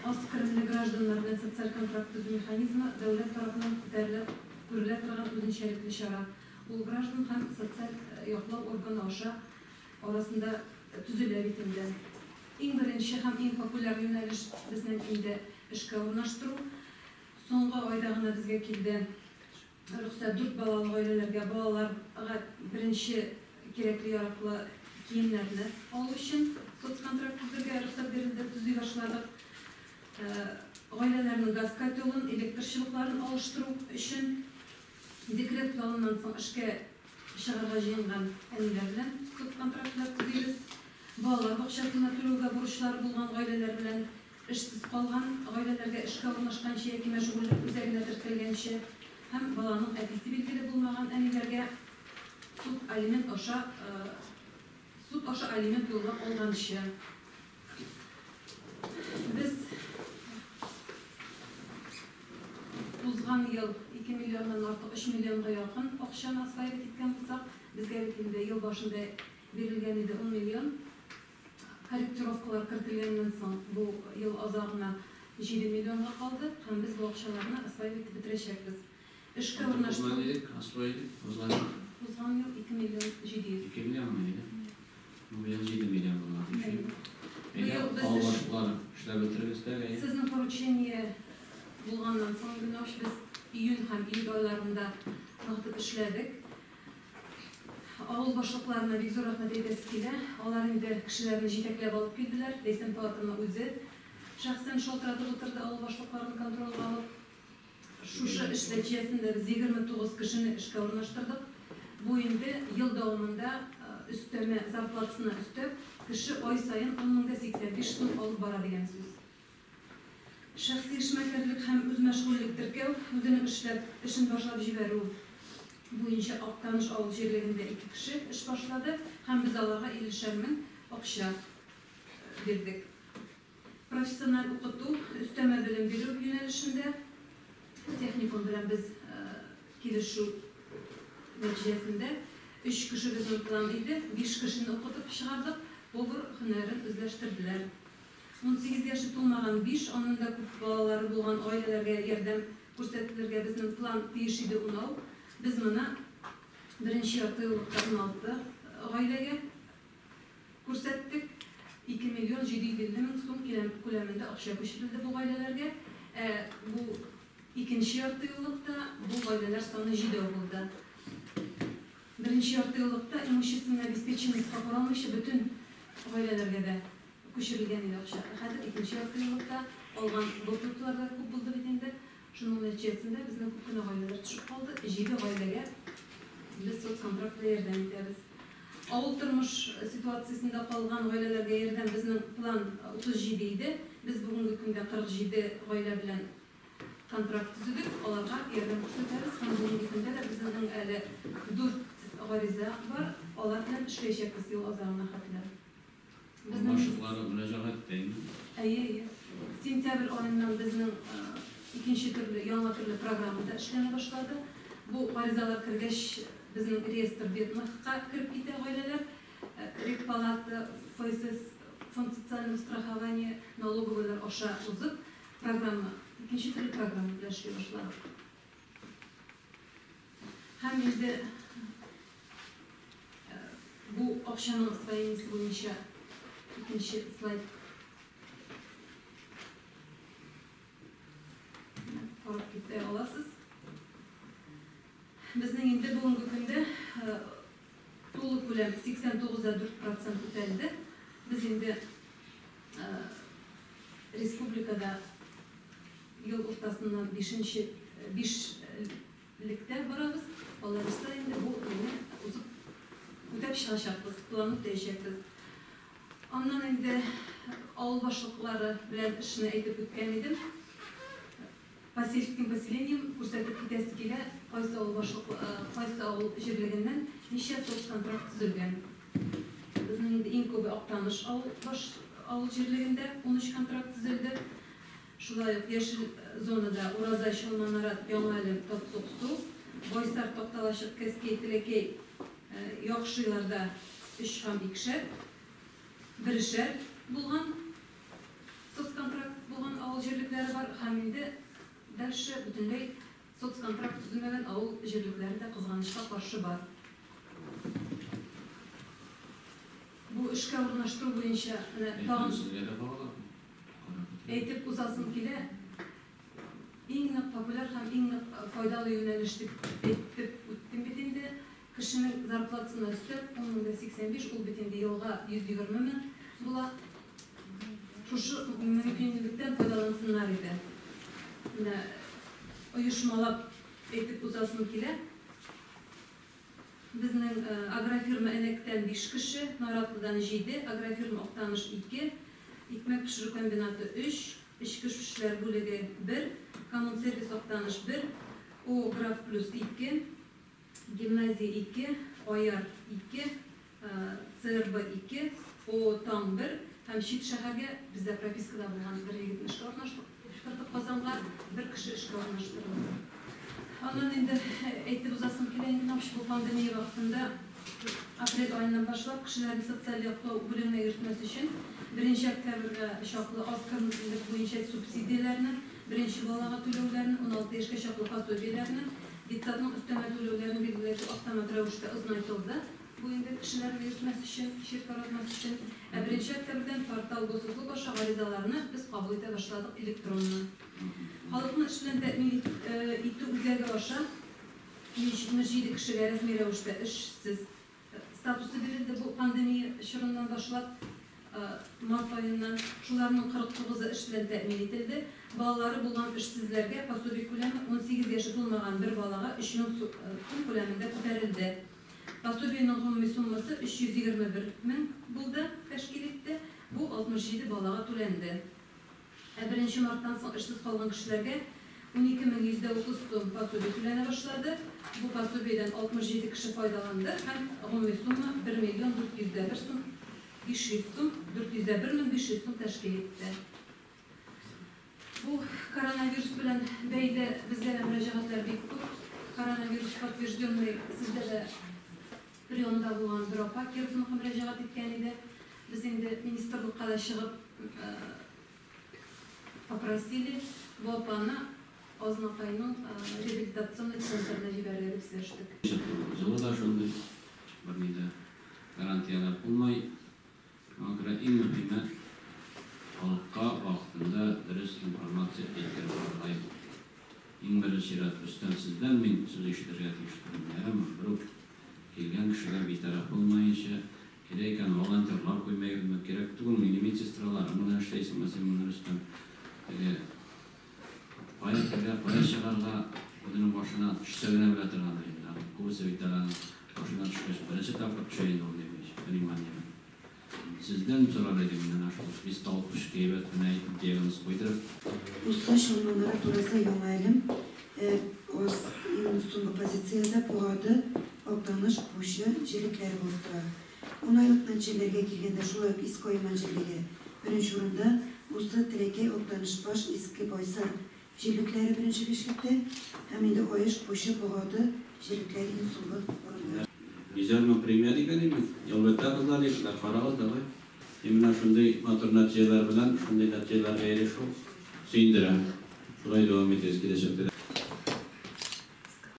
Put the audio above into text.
Аз керемле гражданнар белән социаль контракт төзү механизмы дәүләт тарафыннан күтәрелә, күрелә торган үзенчәлекле чара. Ул граждан һәм социаль яклау органы аша арасында төзелә бит инде. Иң беренче һәм иң популяр юнәлеш безнең инде эшкә урнаштыру. Соңгы айда гына безгә килде рөхсәт дүрт балалы гаиләләргә балаларга беренче кирәкле яраклы киемнәрне алу өчен соцконтракт төзергә рөхсәт бирелде, төзи башладык. Гаиләләрнең газ котелын, электр чыбыкларын алыштыру өчен декрет ялыннан соң эшкә чыгарга җыенган әниләр белән соцконтрактлар төзибез. Балалар бакчасына түләүгә бурычлары булган гаиләләр белән эшсез калган гаиләләргә эшкә урнашканчы яки мәшгульлек үзәгенә теркәлгәнче һәм баланың әтисе билгеле булмаган әниләргә суд алимент аша суд аша алимент юллап алганчы. Без узган ел 2 миллионнан артык, 3 миллионга якын акчаны осваивать иткән булсак, безгә бит инде ел башында бирелгән иде 10 миллион. Корректировкалар кертелгәннән соң бу ел азагына 7 миллионга калды һәм без бу акчаларны осваивать итеп бетерәчәкбез. Эшкә урнаштыру Узган идек, освоили, узган ел. Узган ел 2 миллион 700. 2 миллион иде. Бу ел 7 миллион була. Быел Әйдә, без авыл эш- башлыклары эшләп бетерегез дә, әйе. Сезнең поручение булганнан соң Гөлнаш без июнь һәм июль айларында ныгытып эшләдек. Авыл башлыкларына бик зур рәхмәт әйтәсе килә. Алар инде кешеләрне җитәкләп алып килделәр. Ләйсән Фоатовна үзе шәхсән шалтыратып утырды авыл башлыкларын контрольгә алып. Шушы эш нәтиҗәсендә без 29 кешене эшкә урнаштырдык. Бу инде ел дәвамында өстәмә зарплатасына өстәп, кеше ай саен 10 085 сум алып бара дигән сүз. Шәхси эшмәкәрлек һәм үзмәшгульлек теркәү, үзенең эшләп, эшен башлап җибәрү буенча Актаныш авыл җирлегендә ике кеше эш башлады һәм без аларга 50 мең акча бирдек. Профессиональ укыту, өстәмә белем бирү юнәлешендә техникум белән без килешү нәтиҗәсендә өч кеше безнең план иде, биш кешене укытып чыгардык, повар һөнәрен үзләштерделәр. 18 яше тулмаган 5, аннан да күп балалары булган гаиләләргә ярдәм күрсәтелергә безнең план тиеш иде 10. Без моны беренче ярты еллыкта 16 гаиләгә күрсәттек. 2 миллион 750 мең сум күләмендә акча күчерелде бу гаиләләргә. Бу икенче ярты еллыкта бу гаиләләр саны 7 булды. Беренче ярты еллыкта имущественная обеспеченностька карамыйча бөтен гаиләләргә дә күчерелгән иде акча. Хәзер икенче ярты еллыкта алган выплаталар да күп булды бит инде. Шуның нәтиҗәсендә безнең күп кенә гаиләләр төшеп калды. 7 гаиләгә без соцконтракт белән ярдәм итәбез. Авыл тормыш ситуациясендә калган гаиләләргә ярдәм безнең план 37 иде. Без бүгенге көндә 47 гаилә белән контракт төзедек, аларга ярдәм күрсәтәбез һәм бүгенге көндә дә безнең әле 4 гариза бар, алар белән эшләячәкбез ел азагына хәтле. Авыл башлыклары мөрәҗәгать итә инде. Әйе, әйе. Сентябрь аеннан безнең икенче төрле, яңа төрле программа да эшләнә башлады. Бу гаризалар кергәч, безнең реестр бедныхка кереп китә гаиләләр. Регпалата, ФСС, Фонд социального страхования, налоговыйлар аша узып, программа, икенче төрле программа белән эшли башладык. Һәм инде бу акчаның освоениесе буенча икенче слайд. Карап китә аласыз. Безнең инде бүгенге көндә тулы күләм 89,4% үтәлде. Без инде республикада ел уртасыннан бишенче бишлектә барабыз. Аллабирса, инде бу елны узып үтәп чыгачакбыз, план үтәячәкбез. Аннан инде авыл башлыклары белән эшне әйтеп үткән идем. По сельским поселениям күрсәтеп китәсе килә, кайсы авыл башлык, кайсы авыл җирлегеннән ничә соцконтракт төзелгән. Безнең инде иң күбе Актаныш авыл баш авыл җирлегендә 13 контракт төзелде. Шулай ук яшел зонада Уразай, Чалманарат, Яңа Әлем, Татсуксу, Байсар, Такталачык, Кәскәй, Теләкәй, Яхшыйларда 3 һәм 2-шәр, берешәр булган соцконтракт булган авыл. авыл җирлекләре бар һәм инде дальше бөтенләй соцконтракт төземәгән авыл җирлекләре дә кызганычка каршы бар. Бу эшкә урнаштыру буенча менә тагын әйтеп узасым килә. Иң нык популяр һәм иң нык файдалы юнәлеш дип әйтеп үттем бит инде. Кешенең зарплатасына өстәп 10,85, ул бит инде елга 120 мең була. Шушы мөмкинлектән файдалансыннар иде. Менә оешмалап әйтеп узасым килә. Безнең агрофирма Әнәктән 5 кеше, Наратлыдан 7, агрофирма Актаныш 2, икмәк пешерү комбинаты 3, эчке эшләр бүлеге 1, коммунсервис Актаныш 1, О Граф плюс 2, гимназия 2, Аяр 2, ЦРБ 2, О Таң 1 һәм чит шәһәргә бездә пропискада булган бер егетне эшкә урнаштырдык, Казанга бер кеше эшкә урнаштырылды. Аннан инде әйтеп узасым килә, инде бу пандемия вакытында апрель аеннан башлап кешеләрне социаль яклау бүлегенә йөртмәс өчен 1 октябрьгә чаклы аз керемлелек буенча субсидияләрне, беренче балага түләүләрне, 16 яшькә чаклы пособиеләрне, детсадның өстәмә түләүләрен билгеләтү автомат рәвештә озынайтылды. Бу инде кешеләрне йөртмәс өчен, чир таратмас өчен. Ә 1 октябрьдән портал госуслуг аша гаризаларны без кабул итә башладык электронны. Халыкны эш белән тәэмин итү үзәге аша 177 кешегә рәсми рәвештә эшсез статусы бирелде бу пандемия чорыннан башлап март аеннан. Шуларның 49-ы эш белән тәэмин ителде. Балалары булган эшсезләргә пособие күләме 18 яше тулмаган бер балага 3000 сум күләмендә күтәрелде. Пособиенең гомуми суммасы 321 мең булды, тәшкил итте. Бу 67 балага түләнде. Ә 1 марттан соң эшсез калган кешеләргә 12130 сум пособие түләнә башлады. Бу пособиедән 67 кеше файдаланды һәм гомуми сумма 1 миллион 401 сум 500 сум, 401 мең 500 сум тәшкил итте. Бу коронавирус белән бәйле безгә дә мөрәҗәгатьләр бик күп. Коронавирус подтвержденный сездә дә приемда булган бер апа Кировның мөрәҗәгать иткән иде. Без инде министрлыкка да чыгып попросили бу апаны Азнакайның реабилитационный центрына җибәрергә дип сөйләштек. Җылы да шундый, берни дә гарантияләп булмай. Шуңа күрә иң мөһиме халыкка вакытында дөрес информация әйтергә барырга. Иң беренче чират Рөстәм, сездән мин сүз ишетергә тиеш түгел. Ярымы, берүк килгән кешегә битараф булмаенча, кирәк икән волонтерлар куймайбызмы, кирәк түгел, минем медсестраларым белән эшләйсеңме син моны, Рөстәм? Теге кая керергә, кая чыгарга, үзенең башына төшсә генә белә торгандыр инде. Күбесе бит аның башына төшкәч, беренче тапкыр төшә инде ул димеш, понимание. Сездән сорар идем мин әнә шул 160 әйбәт менә әйтеп диагноз куйдырып. Уса, Чаллы, Нарат, Ураза, Яңа Әлем, аз иң соңгы позициядә Погады, Актаныш, Пучы җирлекләре булып тора. 10 айлык нәтиҗәләргә килгәндә шулай ук Иске Айман җирлеге беренче урында, Усы, Теләкәй, Актаныш, Баш, Иске Байсар җирлекләре беренче бишлектә һәм инде Аеш, Пучы, Погады җирлекләре иң соңгы урында. Йөзәр мең премия дигән иде. Әлбәттә, кызлар, егетләр, карагыз, давай. Менә шундый матур нәтиҗәләр белән, шундый нәтиҗәләргә ирешү сөендерә. Шулай дәвам итегез киләчәктә.